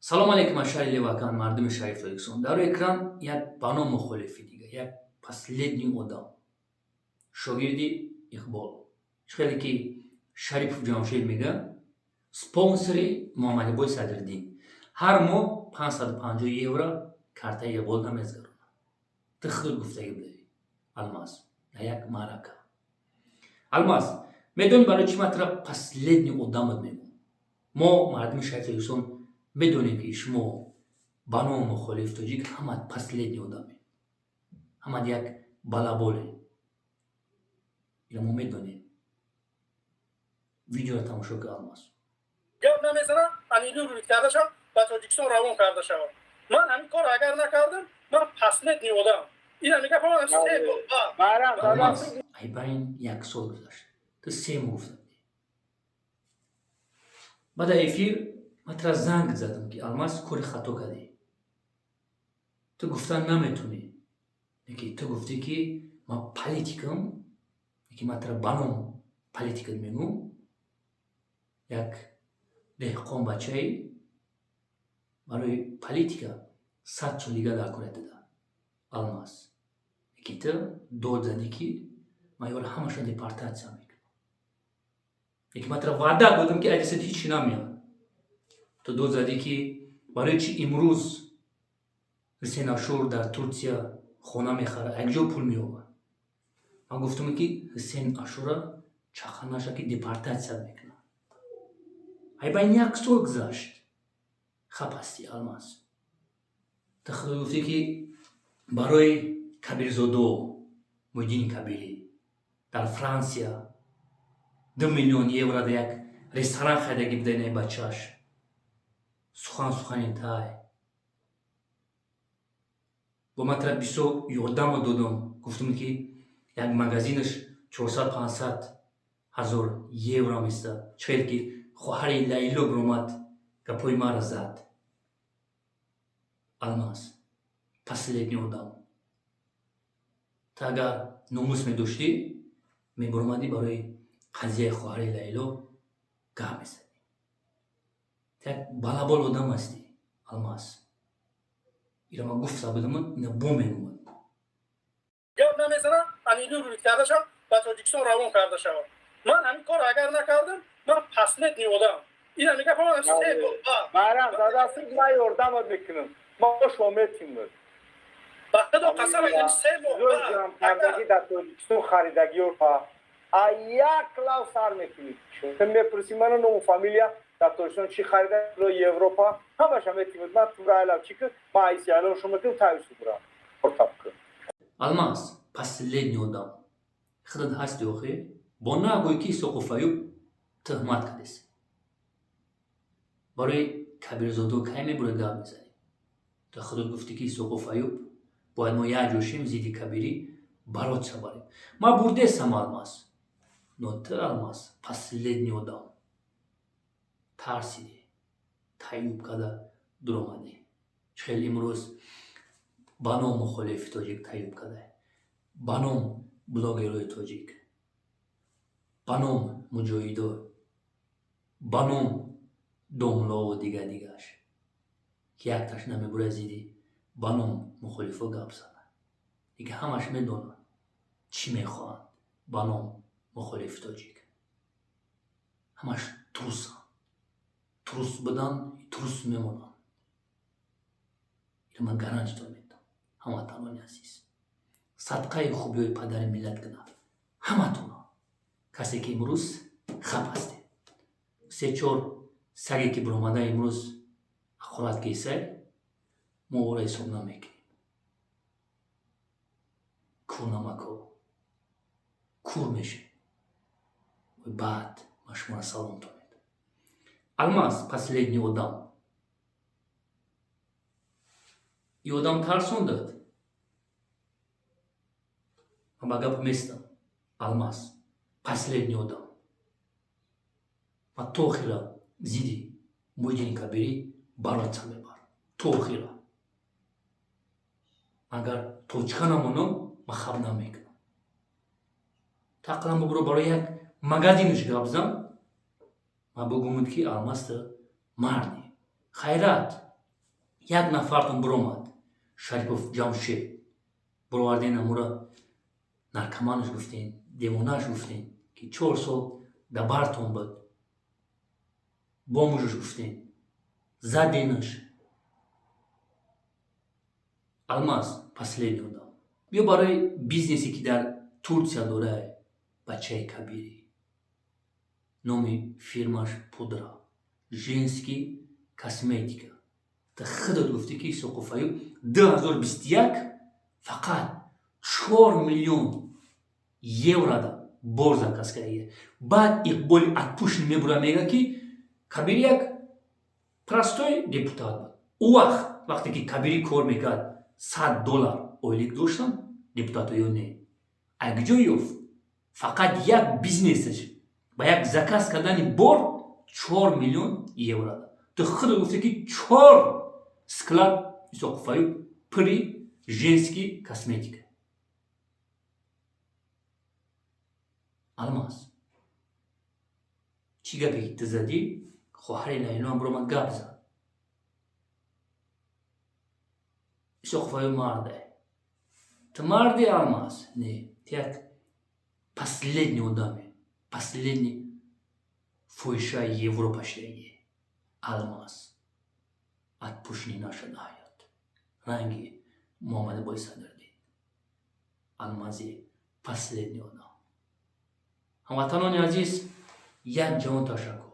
Салом алейкум аз шаҳри Левакан, мардуми шариф Тоҷикистон. Дар рӯи экран як ба ном мухолифи дига, як последний одам, шогирди Иқбол. Чӣ хеле ки Шарипов Ҷамшед мега, спонсори Муҳаммадибои Садриддин. Ҳар моҳ 550 евро картаи Иқбол намезгаронад. Ту худ гуфтагӣ будаӣ, Алмаз, дар як маърака. Алмаз, медонӣ, барои чӣ ман тура последний одамат мегӯм? Мо, мардуми шаҳри Тоҷикистон, медонем, ки шумо ба номи мухолиф тоҷик ҳамат последний одаме, ҳамат як балаболе. Ина мо медонем. Видеоро тамошо кар, Алмаз. Гап намезанам, аннулировать карда шавад, ба Тоҷикистон равон карда шавад. Ман ҳамин корро агар накардам, ман последний одам. Ина мегапам 3 моҳ. Алмаз, айбайн як сол гузашт, ту 3 моҳ гуфта будӣ. Баъд эфир ман тура занг задам, ки Алмаз, кори хато кардӣ, ту гуфтан наметунӣ. Ки ту гуфтӣ, ки ман политикам, ки ман тура ба ном политикат мегӯм. Як деҳқон бачаи барои политика 100 сол дига дар кора дада, Алмаз. Ки ту дод задӣ, ки ман ёро ҳамаша депортатсия мекунам. Ки ман тура ваъда додам, ки адисат ҳичи намеяд. Ту дод задӣ, ки барои чи имрӯз Ҳусен Ашур дар Турсия хона мехарад, якҷо пул меёбад. Ман гуфтам, ки Ҳусен Ашура чақа наша, ки депортатсия мекунад. Айбайн як сол гузашт, хап ҳастӣ, Алмаз. Ту худо гуфтӣ, ки барои Кабирзодо Муҳиддини Кабирӣ дар Франсия 2 миллион евро да як ресторан харидагӣ буда, инаи бачааш. Сухан сухани тай бо ман тара бисёр ёрдамо додам. Гуфтам, ки як магазинаш 400-500 ҳазор евро места. Чӣ хел ки хоҳари Лайло биромад, гапҳои маро зад. Алмаз, последний одам. Ту агар номус медоштӣ, мебуромадӣ, барои қазияи хоҳари Лайло гап мезадӣ. Ту як балабол одам ҳастӣ, Алмаз. Ира ман гуфта будам, ина бо мегӯмад. Гап намезанам, аннулировать карда шавад, ба Тоҷикистон равон карда шавад. Ман ҳамин корро агар накардам, ман последний одам. Ина мегапам 3 моҳ. Майрам задасик, ман ёрдамат мекунам, мо шумо метимад. Ба худо қасам, 3 моҳ. Кардагӣ дар Тоҷикистон харидагиё а як лав сар мекунӣ. Ту мепурсӣ мана ному фамилия, дар Тоҷикистон чӣ харида, Европа ҳамаша метимад. Ман тура айлав чӣ кун, ман айси алон шумо мекунам, тавису бура ортаб кун. Алмаз, последний одам худат ҳасти. Охи бо нагӯй, ки Исоқу Фаюб тӯҳмат кардест. Барои Кабирзодо кай мебура гап мезанӣ? Ту худат гуфтӣ, ки Исоқу Фаюб бояд мо як ҷо шем, зидди Кабирӣ бароца барем. Ман бурдесам, Алмаз, но ту, Алмаз, последний одам, тарсидӣ, таюб карда дуромадӣ. Чӣ хел имрӯз ба ном мухолифи тоҷик таюб карда, ба ном блогерои тоҷик, ба ном муҷоҳидо, ба ном домлову дига дигаш, ки якташ намебурад зидди ба ном мухолифо гап занад. Дига ҳамаш медонанд, чӣ мехоҳанд. Ба ном мухолифи тоҷик ҳамаш трусанд, трус будан, трус мемонанд. Ина ман гарантитон медиҳам. Ҳамватанони азиз, садқаи хубиҳои падари миллат кунад ҳаматона. Касе ки имрӯз хап ҳастед, се чор саге ки биромада имрӯз ҳақорат кесай, мо ӯро ҳисоб намекунем. Кӯрнамако кур мешем. Баъд ман шуморо саломтон медам. Алмаз, последний одам. И одам тарсондад, ман ба гап местам. Алмаз, последний одам. Ман то охира зидди Муҳиддини Кабирӣ бороться мебарам, то охира. Агар точка намонам, ман хаб намекунам. Тақлан бубуро, барои як магазинаш гап зан, ман бугумуд, ки Алмаз, ту марди хайрат. Як нафартон биромад, Шарипов Ҷамшед, бироварден, амура наркоманаш гуфтен, девонаш гуфтен, ки 4 сол дабартон буд, бомжуш гуфтен, заденаш. Алмаз последний одам. Биё, барои бизнесе, ки дар Турсия дорад бачаи Кабирӣ, номи фирмаш Пудра, женский косметика. Та худат гуфтӣ, ки Исоқов Аюб 2021 фақат 4 миллион еврода бор заказ кардагия. Баъд Иқболи Атпушин мебура, мега, ки Кабирӣ як простой депутат буд. Ӯ вақт, вақте ки Кабирӣ кор мекард, 100 доллар ойлик доштанд депутато ё не? Акҷо ёфт? Фақат як бизнесаш ба як заказ кардани бор 4 миллион евро. Ту худат гуфте, ки чор склад Исоқов Аюб пури женский косметика. Алмаз, чӣ гапе ки ту задӣ, хоҳари Лайлоам биромад, гап зад. Исоқов Аюб марде, ту марди, Алмаз, не, ту як последний одаме, последний фоҳишаи Европа шидаги. Алмаз отпущенный нашуда ҳаёт ранги Муҳаммадибои Садрдин. Алмази последний одам. Ҳамватанони азиз, як ҷаҳон ташаккур.